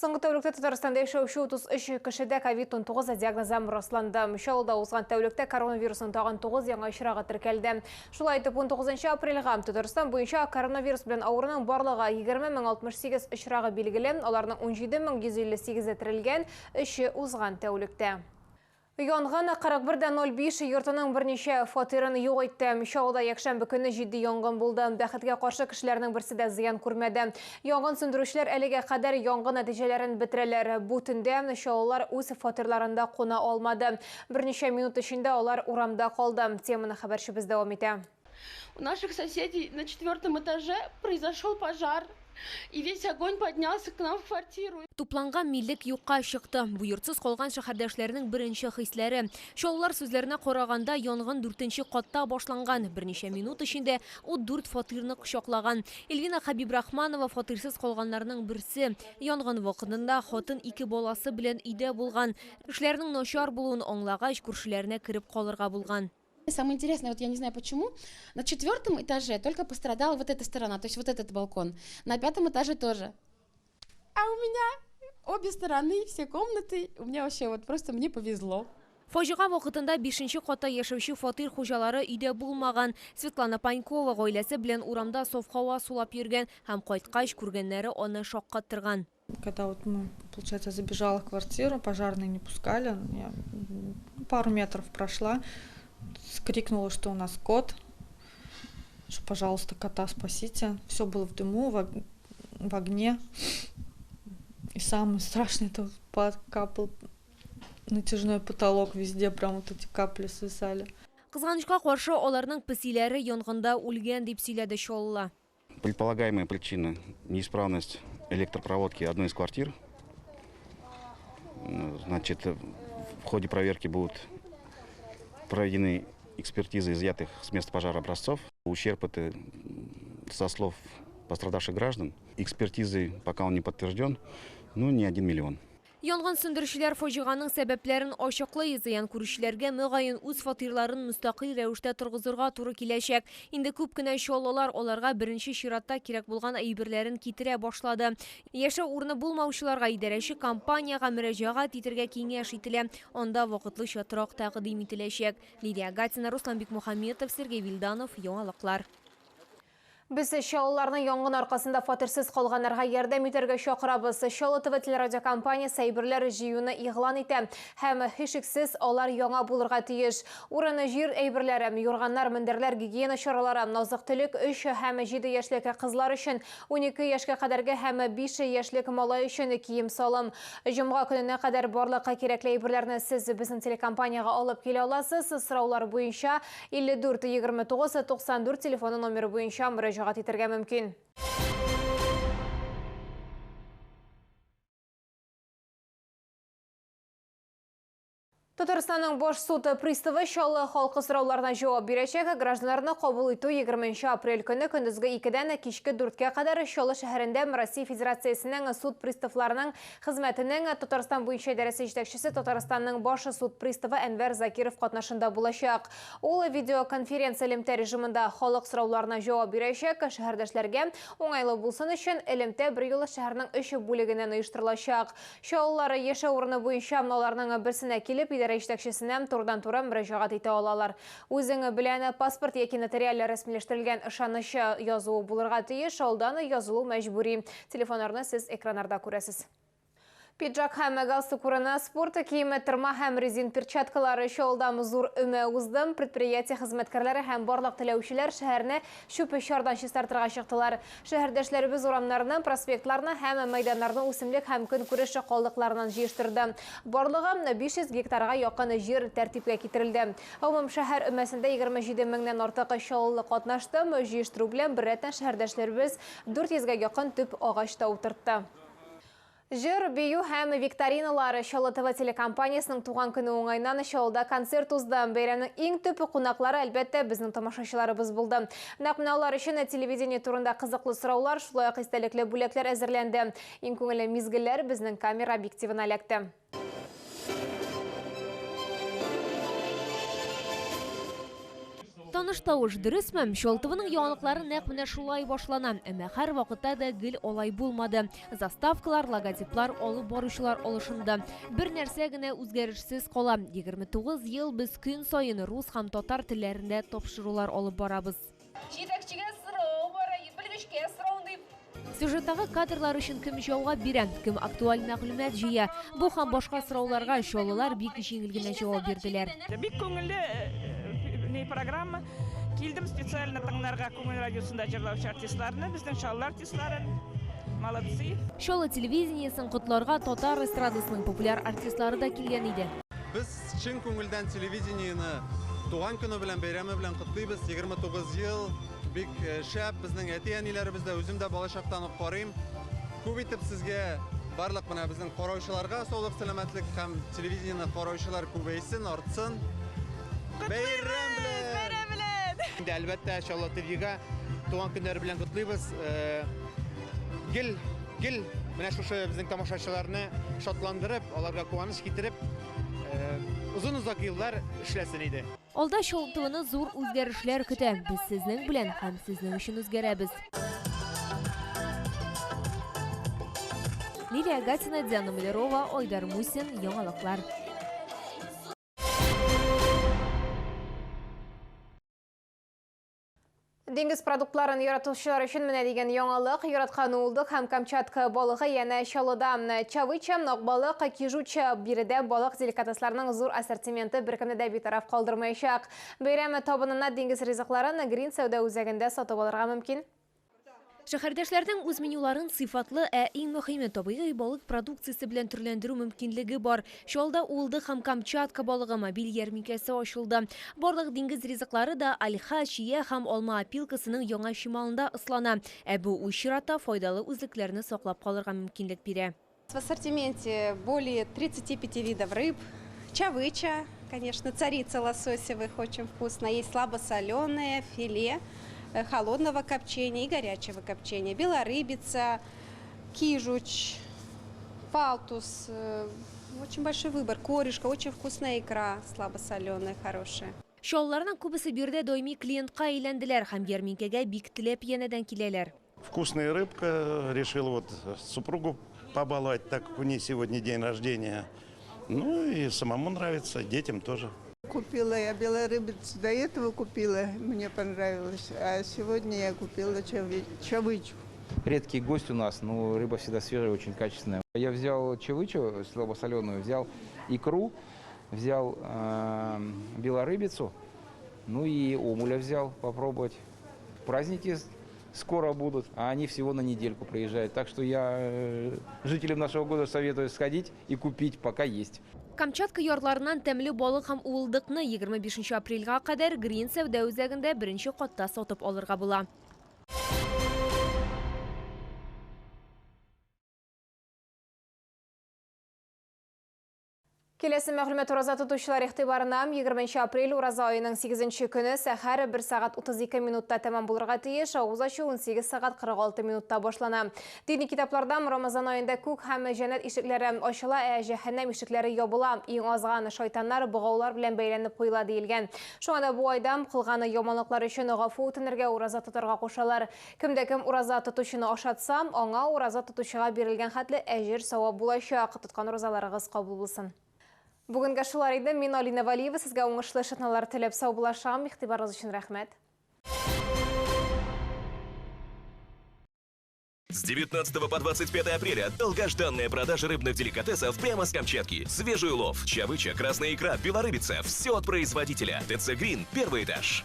Соңгы тәүлектә Татарстанда яшәүче 33 кешедә ковид-19 диагнозы расланды. Чаллыда узган тәүлектә коронавирусның тагын 9 яңа очрагы теркәлде. Шулай итеп, 19 апрельгә Татарстан буенча коронавирус белән авыруның барлыгы 20068 очрагы билгеле, аларның 17158-е терелгән, өче узган тәүлектә. Янгын 41,05 йортының берничә фатирын юк итте. Чаллыда якшәмбе көнне җитди янгын булды. Бәхеткә каршы кешеләрнең берсе дә зыян күрмәде. Янгын сүндерүчеләр әлегә кадәр янгын нәтиҗәләрен бетерәләр. Бу төндә чаллылар үз фатирларында куна алмады. Берничә минут эчендә алар урамда калды. Теманы хәбәрчебез дәвам итә. У наших соседей на четвертом этаже произошел пожар. И весь огонь поднялся к нам в квартиру. Тупланган милек юкка чыкты. Бу йортсыз калган шәһәрдәшләрнең беренче хисләре. Чаллылар сүзләренә караганда, янгын дүртенче катта башланган. Берничә минут эчендә ут дүрт фатирны кочаклаган. Эльвина Хәбибрахманова фатирсыз калганнарның берсе. Янгын вакытында хатын ике баласы белән өйдә булган. Эшләрнең начар булуын аңлагач, күршеләренә кереп калырга булган. Самое интересное, вот я не знаю почему, на четвертом этаже только пострадала вот эта сторона, то есть вот этот балкон. На пятом этаже тоже. А у меня обе стороны, все комнаты, у меня вообще вот просто мне повезло. Фаҗига вакытында бишенче катта яшәүче фатир хуҗалары өйдә булмаган. Светлана Панькова гаиләсе белән урамда саф һава сулап йөргән һәм кайткач күргәннәре аны шаккаттырган. Когда вот, ну, получается, забежала в квартиру, пожарные не пускали, я пару метров прошла, скрикнула, что у нас кот, что, пожалуйста, кота спасите. Все было в дыму, в огне. И самое страшное, это капал натяжной потолок, везде прям вот эти капли свисали. Кызганычка каршы, аларның песиләре янгында үлгән, дип сөйләде Чаллы. Предполагаемая причина – неисправность электропроводки одной из квартир. Значит, в ходе проверки будут проведены экспертизы изъятых с места пожара образцов. Ущерб это, со слов пострадавших граждан. Экспертизы, пока он не подтвержден, ну, не 1 миллион. Янгын сүндерүчеләр фаҗиганың сәбәпләрен ачыклый. Зыян күрүчеләргә мөгаен үз фатирларын мөстәкыйль рәвештә торгызырга туры киләчәк. Инде күп кенә чаллылар аларга беренче чиратта кирәк булган әйберләрен китерә башлады. Яшәү урыны булмаучыларга идарәче компаниягә мөрәҗәгать итәргә киңәш ителә. Анда вакытлыча торак тәкъдим ителәчәк. Лилия Гатина, Руслан Бикмухаметов, Сергей Вилданов, Яңалыклар. Без чаллыларны янгын аркасында фатирсыз калганнарга ярдәм итәргә чакырабыз. Чаллы ТВ телерадиокомпаниясе әйберләр җыюны игълан итә һәм һичшиксез алар яңа булырга тиеш. Урын җир әйберләре, юрганнар, мендәрләр, гигиена чаралары, азык-төлек 3 һәм 7 яшьлек кызлар өчен, 12 яшькә кадәрге һәм 5 яшьлек малай өчен кием-салым. Җомга көненә кадәр барлык кирәкле әйберләрне сез безнең телекомпаниягә алып килә аласыз. Сораулар буенча 54 29 94 телефоны номеры буенча мөрәҗәгать итәргә мөмкин. Татарстанның баш суд приставы Чаллы халкы сорауларына җавап бирәчәк. Гражданнарны кабул итү 20 апрель көне көндезге 2-дән кичке 4-кә кадәр Чаллы шәһәрендә Россия Федерациясенең суд приставларының хезмәтенең Татарстан буенча идарәсе җитәкчесе, Татарстанның баш суд приставы Әнвәр Закиров катнашында булачак. Ул видеоконференция элемтә режимында халык сорауларына җавап бирәчәк. Шәһәрдәшләргә уңайлы булсын өчен элемтә берьюлы шәһәрнең өч бүлегеннән оештырылачак. Чаллылар яшәү урыны буенча аларның берсенә килеп, идарә җитәкчесенә турыдан-туры мөрәҗәгать итә алалар. Үзең белән паспорт яки нотариаль рәсмиләштерелгән ышаныч язуы булырга тиеш, алдан язылу мәҗбүри. Телефоннарны сез экраннарда күрәсез. Пиджак һәм галстук урынына спорт киеме, тырма һәм резин перчаткалары. Чаллыда зур өмә узды. Предприятие хезмәткәрләре һәм барлык теләүчеләр шәһәрне чүп-чардан чистартырга чыктылар. Шәһәрдәшләребез урамнарны, проспектларны һәм мәйданнарны үсемлек һәм көнкүреш калдыкларыннан җыештырды. Барлыгы 500 гектарга якын җир тәртипкә китерелде. Гомум шәһәр өмәсендә 27 меңнән артык чаллылы катнашты. Җыештыру белән беррәттән шәһәрдәшләребез 400гә якын төп агач та утыртты. Җыр, бию һәм викториналар. Чаллы ТВ телекомпаниясенең туган көне уңаеннан Чаллыда концерт узды. Бәйрәмнең иң төп кунаклары, әлбәттә, безнең тамашачыларыбыз булды. Нәкъ менә алар өчен телевидение турында кызыклы сораулар, шулай ук истәлекле бүләкләр әзерләнде. Иң күңелле мизгелләр безнең камера объективына эләкте. Таныш тавыш, дөресме? Чаллы ТВның яңалыклары нәкъ менә шулай башлана. Әмма һәр вакытта да гел алай булмады. Заставкалар, логотиплар, алып баручылар алышынды. Бер нәрсә генә үзгәрешсез кала. 29 ел без көн саен рус һәм татар телләрендә тапшырулар алып барабыз. Җитәкчегә сорау бар, белгечкә сорау дип. Сюжеттагы кадрлар өчен кем җавап бирә, кем актуаль мәгълүмат җыя? Бу һәм башка сорауларга чаллылар бик җиңел генә җавап бирделәр. Бик күңелле программа. Килдем специально тыңларга Күңел радиосында җырлаучы артистларны, безнең Чаллы артистларын. Молодцы. Чаллы телевидениесен котларга татар эстрадасының популяр артистлары да килгән иде. Без чын күңелдән телевидениене туган көне белән, бәйрәме белән котлыйбыз. 29 ел бик шәп, безнең әти-әниләребез дә, үзем дә балачактан ук карыйм. Күп итеп сезгә барлык менә безнең караучыларга саулык, сәламәтлек һәм телевидениене караучылар күбәйсен, артсын. Бәйрәм белән! Бәйрәм белән! Инде әлбәттә Чаллы ТВ-га туган көннәре белән котлыйбыз. Гел, гел менә шушы безнең тамашачыларны шатландырып, аларга куаныч китереп, озын-озак еллар эшләсен иде. Алда Чаллы ТВны зур үзгәрешләр көтә. Без сезнең белән һәм сезнең өчен үзгәрәбез. Лилия Гатина, Диана Малярова, Айдар Мусин, Яңалыклар. Диңгез продуктларын яратучылар өчен менә дигән яңалык, яраткан уылдык һәм Камчатка балыгы янә Чаллыда. Чавыча, акбалык, кижуча биредә балык деликатесларының зур ассортименты беркемне дә битараф калдырмаячак. Бәйрәм табынына диңгез ризыкларын Грин сәүдә үзәгендә сатып алырга мөмкин. Шәһәрдәшләрнең үз менюларын сыйфатлы, ә иң мөһиме табигый балык продукциясе белән төрләндерү мөмкинлеге бар. Чаллыда уылдык һәм Камчатка балыгы мобиль ярминкәсе ачылды. Барлык диңгез ризыклары да альха, чия һәм алма опилкасының яңа чималында ыслана. Ә бу үз чиратта файдалы үзлекләрне саклап калырга мөмкинлек бирә. В ассортименте более 35 видов рыб, чавыча, конечно, царица лососевых, очень вкусно. Есть слабосоленое филе холодного копчения и горячего копчения, белорыбица, кижуч, палтус. Очень большой выбор. Корешка, очень вкусная икра, слабосоленая, хорошая. Чаллыларның күбесе биредә даими клиентка әйләнделәр һәм ярминкәгә бик теләп янәдән киләләр. Вкусная рыбка. Решил вот супругу побаловать, так как у нее сегодня день рождения. Ну и самому нравится, детям тоже. Купила я белорыбицу, до этого купила, мне понравилось, а сегодня я купила чавычу. Редкий гость у нас, но рыба всегда свежая, очень качественная. Я взял чавычу слабосоленую, взял икру, взял белорыбицу, ну и омуля взял попробовать. Праздники скоро будут, а они всего на недельку приезжают. Так что я жителям нашего города советую сходить и купить, пока есть. Камчатка ярларыннан тәмле балык һәм уылдыкны 25 апрельгә кадәр Грин сәүдә үзәгендә беренче катта сатып алырга була. Келесі мәгълүмат ураза тотучылар игътибарына 20 апрель ураза айының 8 көне сәхәр 1 сәгать 32 минутта тәмам булырга тиеш, авыз ачу 18 сәгать 46 минутта башлана. Дини китапларда Рамазан аенда күк һәм җәннәт ишекләре ачыла, ә җәһәннәм ишекләре ябыла. Иң азган шайтаннар богаулар белән бәйләнеп куела диелгән. Шуңа да бу айда кылган яманлыклар өчен гафу үтенергә, ураза тотарга кушалар. Кемдә кем ураза тотучыны ашатса, аңа ураза тотучыга бирелгән хәтле әҗер савап булачак. Тоткан уразаларыгыз кабул булсын. Бүгенгә шулар иде. Мин Алина Валиева, сезгә уңышлы шатналар теләп саубуллашам. Игътибарыгыз өчен рәхмәт. С 19 по 25 апреля долгожданная продажа рыбных деликатесов прямо с Камчатки. Свежий улов, чавыча, красная икра, белорыбица. Все от производителя. ТЦ «Грин», первый этаж.